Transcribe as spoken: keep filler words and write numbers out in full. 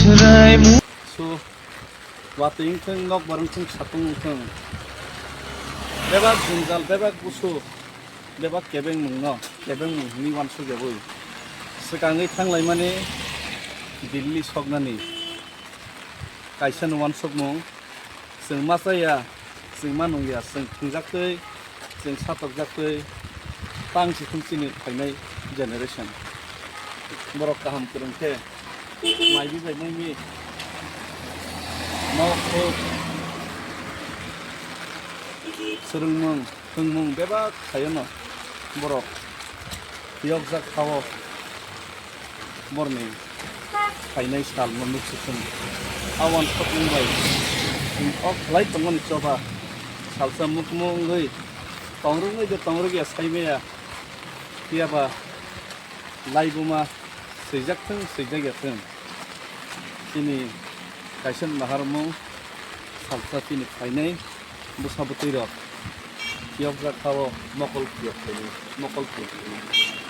So, watwi wngthung, nokbar wngthung, satung wngthung, bebak jwngjal, bebak busu, bebak kebengmungno, kebengmung hwnwi uansuk yawi swkangwi thanglaimani Delhi soknani kaisano uansukmung. Chwng ma chaya, chwng ma nungya, chwng thwngjaktwi, chwng satokjaktwi, tang si thung chini phainai generation. Borok kaham kwrwng khe, mai bibai mai mi, nok huk, swrwngmung, thwngmung bebak khayono borok phiyokjak kha-o. Borni phainai salno nuksukung. A uansukmung bai chwng o khlai tongmani choba salsa mukmu wngwi tongrwngwi de tongrwkya saimaya. Phiyaba laibuma swijak thung, swijak ya thung, chini kaisa naharmung salsa chini phainai bwsa bwtwi rok phiyokjak kha-o mokol phiyok khainai, mokol phiyok khainai.